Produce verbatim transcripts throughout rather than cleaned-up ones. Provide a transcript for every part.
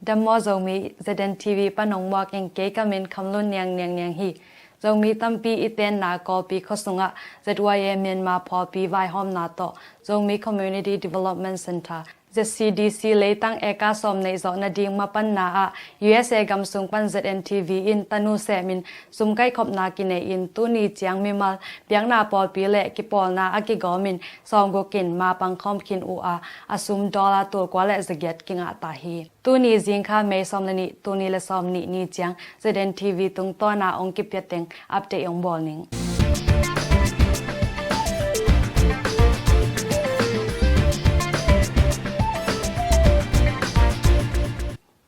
Dam maw Zomi, Z N T V pan hong muak ing, kei ka min Khamlun Niang Niang Niang hi. Zomi tampi i tenna Kawlpi khua sungah Z Y A Myanmar pawlpi vaihawmna tawh Zomi Community Development Centre, Z C D C leitang eka sawm neih zawh nading mapanna ah U S A gam sung pan Z N T V in tanu semin sum kaihkhopna kinei in tuni ciang mimal biakna pawlpi le kipawlna a kigawmin sawmguk in mapang khawm khin uh a, a sum dollar tulkua le zagiat kingah ta hi. Tuni zingkha May sawm le nih, tuni le sawm nih ni ciang Z N T V tungtawna ong kipia teng update ong bawl ning.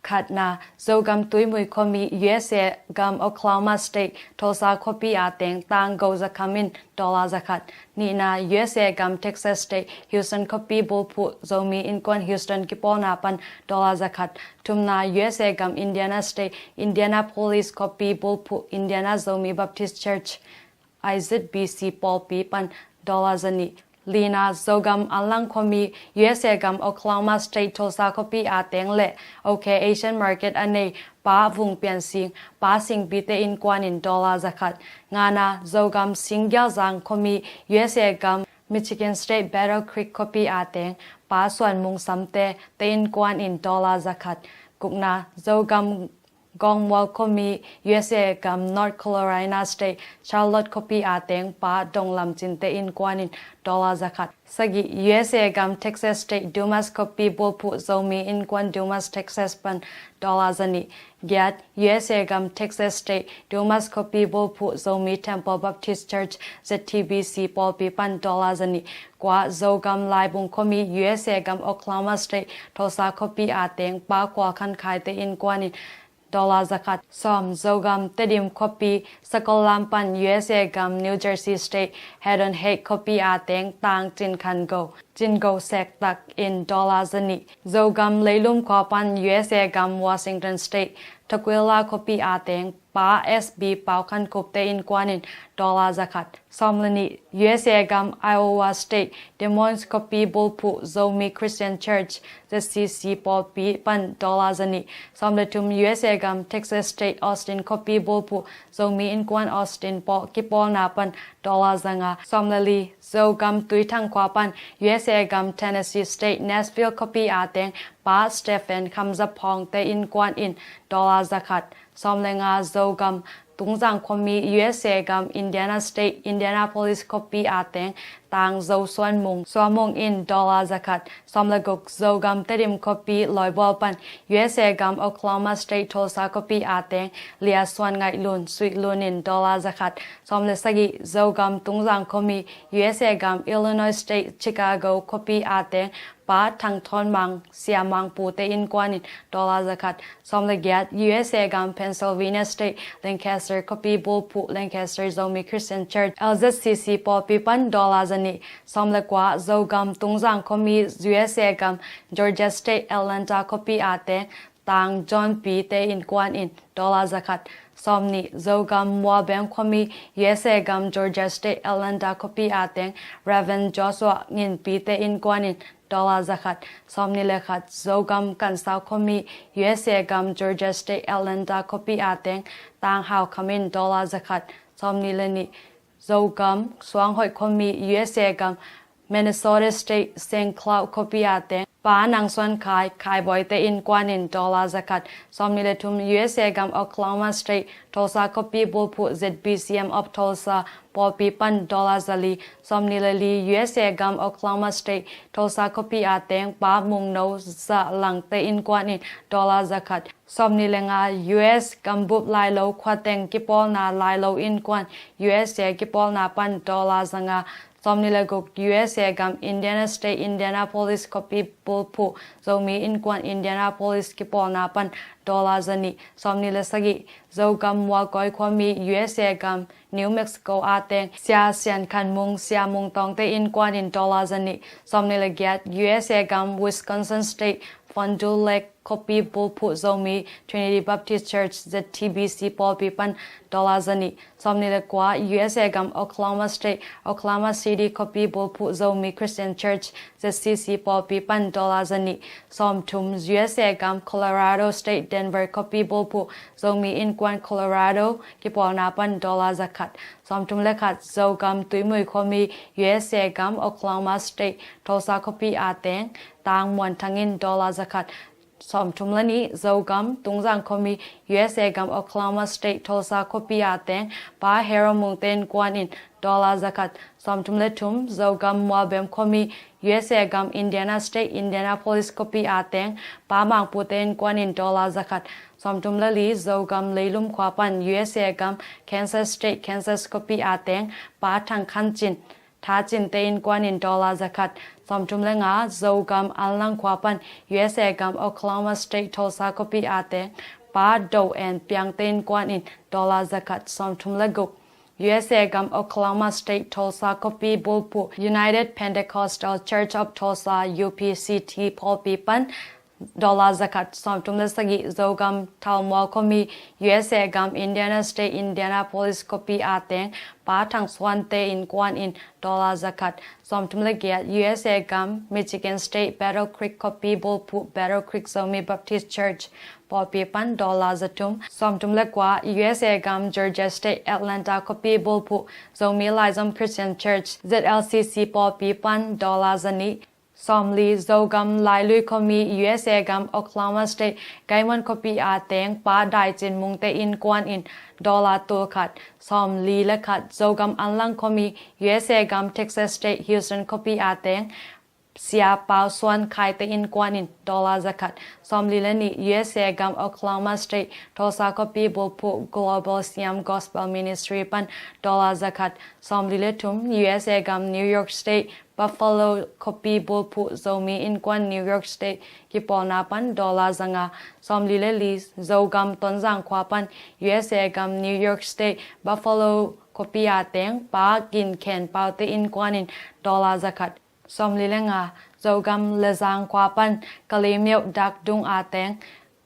Khatna, Zogam Tuimui khuami U S A gam Oklahoma State Tulsa khuapi a teng tang go zakham in dollar zakhat. Nihna, U S A gam Texas State Houston khuapi bulphuh Zomi Innkuan Houston kipawlna pan dollar zakhat. Thumna, U S A gam Indiana State Indianapolis khuapi bulphuh Indiana Zomi Baptist Church, I Z B C pawlpi pan dollar zanih. Lina, Zogam Anlang khuami U S A gam Oklahoma State Tulsa khuapi a teng le OK Asian Market a nei Pa Vung Pian Sing, Pa Singpi te innkuan in dollar zakhat. Ngana, Zogam Singgialzang khuami U S A gam Michigan State Battle Creek khuapi a teng Pa Suan Mung Samte te innkuan in dollar zakhat. Gukna, Zogam Gawngmual khuami U S A gam North Carolina State Charlotte khuapi a teng Pa Dong Lam Cin te innkuan in dollar zakhat. Sagih, U S A gam Texas State Dumas khuapi bulphuh Zomi Innkuan Dumas Texas pan dollar zanih. Giat, U S A gam Texas State Dumas khuapi bulphuh Zomi Temple Baptist Church Z T B C pawlpi pan dollar zanih. Kua, Zogam Laibung khuami U S A gam Oklahoma State Tulsa khuapi a teng Pa Kual Khan Khai te innkuan in dollar zakhat. Sawm, Zogam Tedim khuapi Sakollam pan U S A gam New Jersey State Haddon Heights khuapi a teng tang Cin Khan Go, Cin Go Sek Tak in dollar zanih. Zogam Leilum khua pan U S A gam Washington State Tukwila khuapi a teng Pa S B Pau Khan Kup te innkuan in dollar zakhat. Sawm le nih, U S A gam Iowa State Des Moines khuapi bulphuh Zomi Christian Church Z C C pawlpi pan dollar zanih. Sawm le thum, U S A gam Texas State Austin khuapi bulphuh Zomi Innkuan Austin pawl kipawlna pan dollar zanga. Sawm le li, Zogam Tuithang khua pan U S A gam Tennessee State Nashville khuapi a teng Pa Stephen Kham Za Phawng te innkuan in dollar zakhat. Sawm le nga, Zogam Tungzang khuami U S A gam Indiana State Indianapolis khuapi a teng tang Zo Suan Mung, Suan Mung in dollar zakhat. Sawm le guk, Zogam Tedim khuapi Lawibual pan U S A gam Oklahoma State Tulsa khuapi a teng Lia Suan Ngaih Lun, Suih Lun in dollar zakhat. Sawm le sagih, Zogam Tungzang khuami U S A gam Illinois State Chicago khuapi a teng Pa Thang Thawn Mang, Sia Mang Pu te innkuan in dollar zakhat. Sawm le giat, U S A gam Pennsylvania State Lancaster khuapi bulphuh Lancaster Zomi Christian Church L Z C C pawlpi pan dollar zanih. Sawm le kua, Zogam Tungzang khuami U S A gam Georgia State Atlanta khuapi a teng tang John Pi te innkuan in dollar zakhat. Sawm nih, Zogam Mualbeng khuami U S A gam Georgia State Atlanta khuapi a teng Reverend Joshua Ngin Pi te innkuan in dollar zakhat. Sawm nih le khat, Zogam Kansau khuami U S A gam Georgia State Atlanta khuapi a teng tang Hau Kham in dollar zakhat. Sawm nih le nih, Zogam Suang Hoih khuami U S A gam Minnesota State Saint Cloud khuapi a teng Pa Nang Suan Khai, Khai Bawi te innkuan in dollar zakhat. Sawm nih le thum, U S A gam Oklahoma State Tulsa khuapi bulphuh Z B C M of Tulsa pawlpi pan dollar zali. Sawm nih le li, U S A gam Oklahoma State Tulsa khuapi a teng Pa Mung No Za Lang te innkuan in dollar zakhat. Sawm nih le nga, U S gambup Lailo khuateng kipawlna Lailo innkuan U S A kipawlna pan dollar zanga. Sawm nih le guk, U S A gam Indiana State Indianapolis khuapi bulphuh Zomi Innkuan Indianapolis kipawlna pan dollar zanih. Sawm nih le sagih, Zogam Mualkawi khuami U S A gam New Mexico a teng Sia Sian Khan Mung, Sia Mung Tawng te innkuan in dollar zanih. Sawm nih le giat, U S A gam Wisconsin State Fond du Lac khuapi bulphuh Zomi Trinity Baptist Church Z T B C pawlpi pan dollar zanih. Sawmnih le kua, U S A gam Oklahoma State Oklahoma City khuapi bulphuh Zomi Christian Church Z C C pawlpi pan dollar zanih. Sawmthum, U S A gam Colorado State Denver khuapi bulphuh Zomi Innkuan Colorado kipawlna pan dollar zakhat. Sawmthum le khat, Zogam Tuimui khuami U S A gam Oklahoma State Tulsa khuapi a teng Tang Muan Thang in dollar zakhat. Sawmthum le nih, Zogam Tungzang khuami U S A gam Oklahoma State Tulsa khuapi a teng Pa Hero Mungte innkuan in dollar zakhat. Sawmthum le thum, Zogam Mualbem khuami U S A gam Indiana State Indianapolis khuapi a teng Pa Mangpute innkuan in dollar zakhat. Sawmthum le li, Zogam Leilum khua pan U S A gam Kansas State Kansas khuapi a teng Pa Thang Khan Cin Tha Cinte innkuan in dollar zakhat. Sawmthum le nga, Zogam Anlang khua pan U S A gam Oklahoma State Tulsa khuapi a teng Pa Do En Piangte innkuan in dollar zakhat. Sawmthum le guk, U S A gam Oklahoma State Tulsa khuapi bulphuh United Pentecostal Church of Tulsa U P C T pawlpi pan dollar zakhat. Sawmthum le sagih, Zogam Thalmual khuami U S A gam Indiana State Indianapolis khuapi a teng Pa Thang Suante innkuan in dollar zakhat. Sawmthum le giat, U S A gam Michigan State Battle Creek khuapi bulphuh Battle Creek Zomi Baptist Church pawlpi pan dollar zathum. Sawmthum le kua, U S A gam Georgia State Atlanta khuapi bulphuh Zomi Laizom Christian Church Z L C C pawlpi pan dollar zanih. Sawmli, Zogam Lailui khuami U S A gam Oklahoma State Guymon khuapi a teng Pa Dai Cin Mungte innkuan in dollar tulkhat. Sawmli le khat, Zogam Anlang khuami U S A gam Texas State Houston khuapi a teng Sia Pau Suan Khaite innkuan in dollar zakhat. Sawmli le nih, U S A gam Oklahoma State Tulsa khuapi bulphuh Global Siam Gospel Ministry pan dollar zakhat. Sawmli le thum, U S A gam New York State Buffalo khuapi bulphuh Zomi Innkuan New York State kipawlna pan dollar zanga. Sawmli le li, Zogam Tonzang khua pan U S A gam New York State Buffalo khuapi a teng Pa Gin Khen Paute innkuan in dollar zakhat. Sawmli le nga, Zogam Lezang khua pan Kalimyo Dak Dung a teng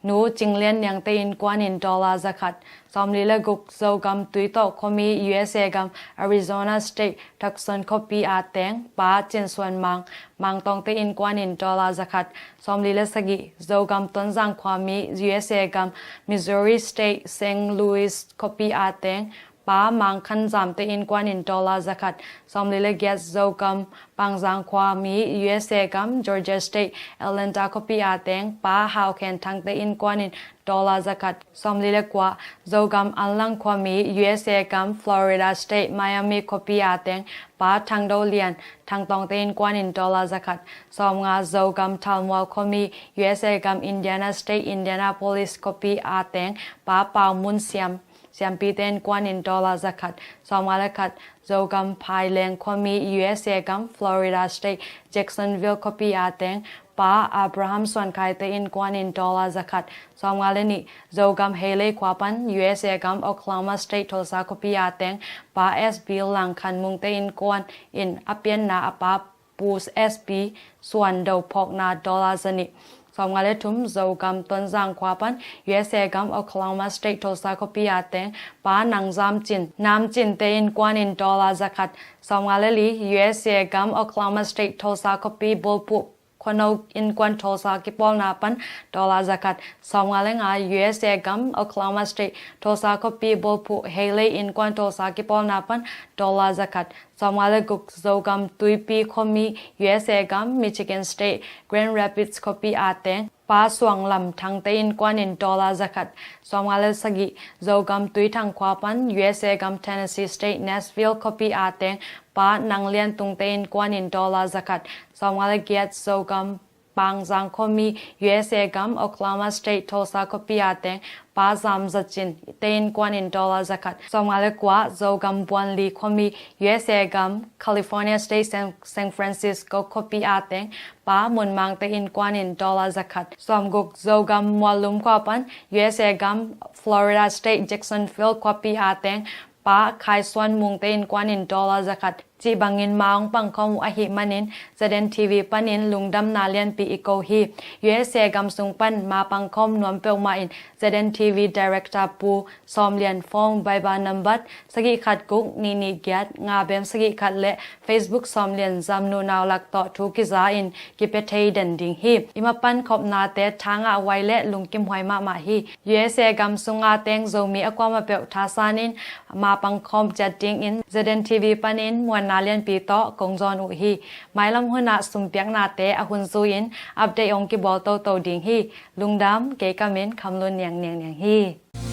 Nu Cing Lian Niangte innkuan in dollar zakhat. Sawmli le guk, Zogam Tuitawh khuami U S A gam Arizona State Tucson khuapi a teng Pa Cin Suan Mang Mang Tawngte innkuan in dollar zakhat. Sawmli le sagih, Zogam Tonzang khuami U S A gam Missouri State Saint Louis khuapi a teng Pa Mang Khan Zamte innkuan in dollar zakhat. Sawmli le giat, Zogam Pangzang khuami U S A gam Georgia State Atlanta khuapi a teng Pa Hau Khen Thangte innkuan in dollar zakhat. Sawmli le kua, Zogam Anlang khuami U S A gam Florida State Miami khuapi a teng Pa Thang Do Lian Thang Tawngte innkuan in dollar zakhat. Sawmnga, Zogam Thalmual khuami U S A gam Indiana State Indianapolis khuapi a teng Pa Pau Mun Siam Siampite innkuan in dollar zakhat. Sawmnga le khat, Zogam Phaileng khuami U S A gam Florida State Jacksonville khuapi a teng Pa Abraham Suan Khaite innkuan in dollar zakhat. Sawmnga le nih, Zogam Heilei khua pan U S A gam Oklahoma State Tulsa khuapi a teng Pa S B Lang Khan Mungte innkuan in a pianna a pa Pu S B Suan Do phawkna dollar zanih. Sawmnga le thum, Zogam Tonzang khua pan U S A gam Oklahoma State Tulsa khuapi a teng Pa Nang Zam Cin Nam Cinte innkuan in dollar zakhat. Sawmnga le li, U S A gam Oklahoma State Tulsa khuapi bulphuh Khuano innkuan Tulsa kipawlna pan dollar zakhat. Sawmnga le nga, U S A gam Oklahoma State Tulsa khuapi bulphuh Heilei innkuan Tulsa kipawlna pan dollar zakhat. Sawmnga le guk, Zogam Tuipi khuami U S A gam Michigan State Grand Rapids khuapi a teng Pa Suang Lam Thangte innkuan in dollar zakhat. Sawmnga le sagih, Zogam Tuithang khua pan U S A gam Tennessee State Nashville khuapi a teng Pa Nang Lian Tungte innkuan in dollar zakhat. Sawmnga le giat, Zogam Pangzang khuami U S A gam Oklahoma State Tulsa khuapi a teng Pa Zam Za Cinte innkuan in dollar zakhat. Sawmnga le kua, Zogam Buanli khuami U S A gam California State San, San Francisco khuapi a teng Pa Mun Mangte innkuan in dollar zakhat. Sawmguk, Zogam Muallum khua pan U S A gam Florida State Jacksonville khuapi a teng Pa Khai Suan Mungte innkuan in dollar zakhat. cih bangin ma hong pangkhawm uh ahih manin Z N T V panin lungdamna lianpi i ko hi. U S A gam sung pan ma pangkhawm nuam peuhmah in Z N T V Director Pu Sawm Lian phone mobile number sagih khat guk nih nih giat nga bem sagih khat le Facebook Sawm Lian Zamnu Naulak tawh thu kiza in kipia thei den ding hi. I mapan khopnate thangah huai le lungkimhuai mahmah hi. U S A gam sunga teng Zomi a kuamah peuh thasan in ma pangkhawm ciat dingin Z N T V panin muanna lianpi tawh kong zawn uh hi. Mailam hunah sumpiaknate a hun zui-in update hong kibawl toto ding hi. Lungdam, kei ka min Khamlun Niang Niang Niang hi.